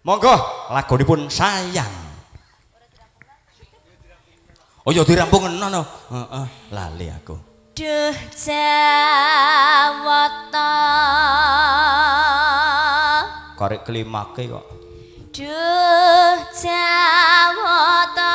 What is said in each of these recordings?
Monggo lagunipun Sayang. Oh ya dirampung ngono. Heeh, lali aku. Duh Jawata. Korek klimake kok. Duh Jawata.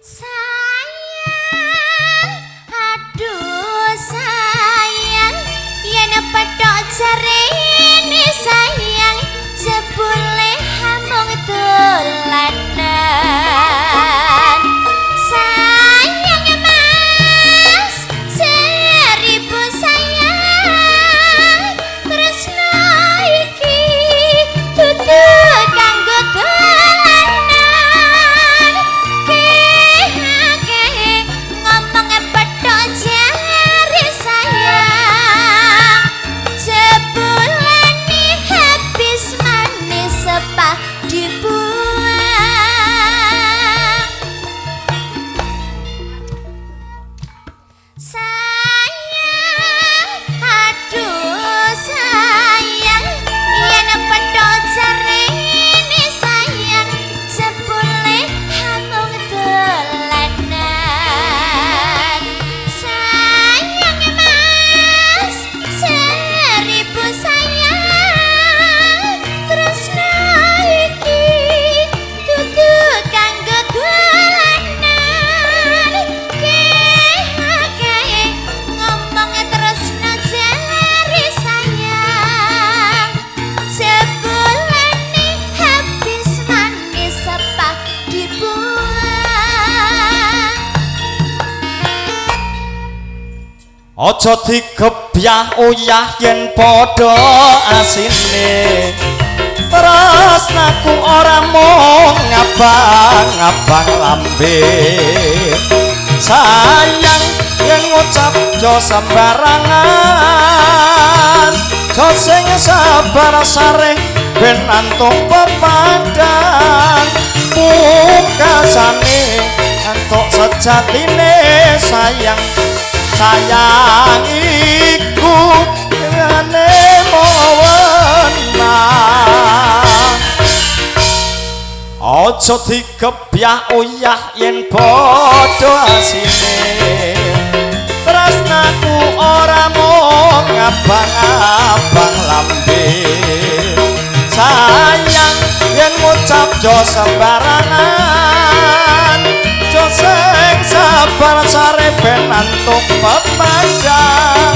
Sayang, aduh sayang, yen pethok jarene sayang, jebule hamung dolanan. Sayang Mas, seribu sayang, tresno iki dudu kanggo dolanan. Ngomong pethok jare sayang, jebulane habis manis sepah dibuang. Sayang, aduh sayang, yen pethok jarene sayang, jebule hamung dolanan. Sayang Mas, seribu sayang, tresno iki dudu kanggo dolanan. Keh ngomong tresno jare sayang, jebulane habis manis sepah dibuang. Aja digebyah uyah yen padha asine. Tresnaku ora mung ngabang-ngabang lambe. Sayang yen ngucap jo sembarangan, jo sing sabar sareh ben antuk pepadang. Pungkasane antuk sejatine sayang, sayang iku ngene mawenang. Aja digebyah uyah yen padha asine. Tresnaku ora mung ngabang-abang lambe. Sayang yen ngucap jo sembarangan, jo sing sabar sare ben antuk pepadang.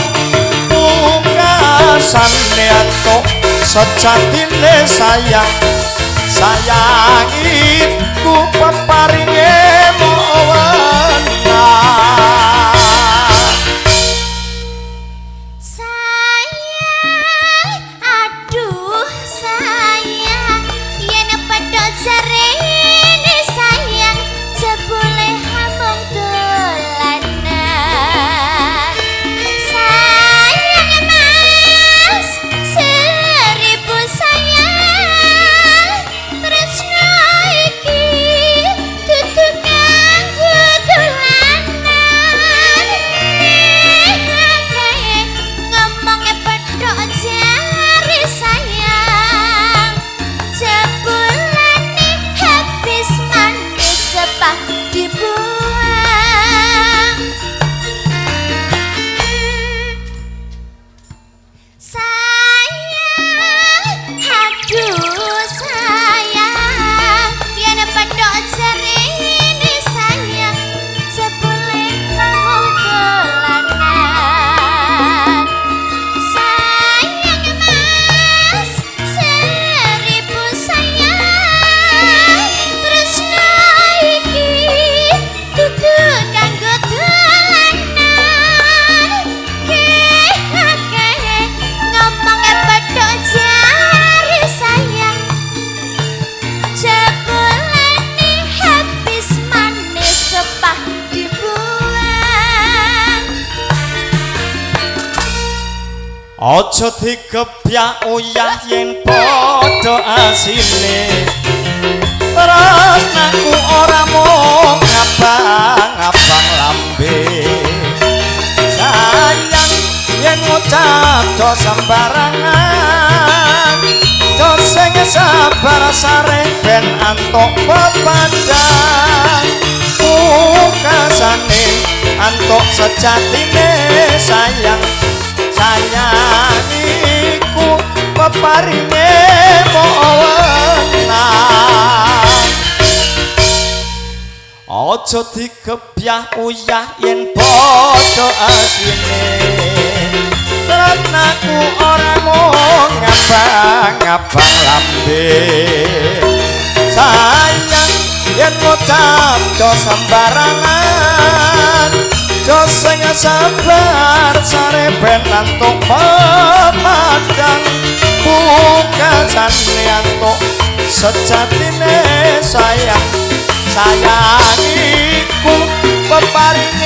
Pungkasane antuk sejatine sayang, sayang iku peparinge mawenang. Sayang, aduh sayang, yen pethok jarene sayang, jebule hamung dolanan. Sayang Mas, seribu sayang, tresno iki dudu Aja digebyak uyah yen padha asine. Tresnaku ora mung abang-abang lambe. Sayang yen ngucap do sembarangan, do sing sabar sare ben antuk pepadang. Pungkasane antuk sejatine sayang, sayang iku peparinge wenang. Aja digebyah uyah yen padha asine. Tresnaku ora mung abang-abang lambe. Sayang yen ngucap jo sembarangan, jo sing sabar sare ben antuk pepadang. Pungkasane antuk sejatine sayang, sayang iku peparinge.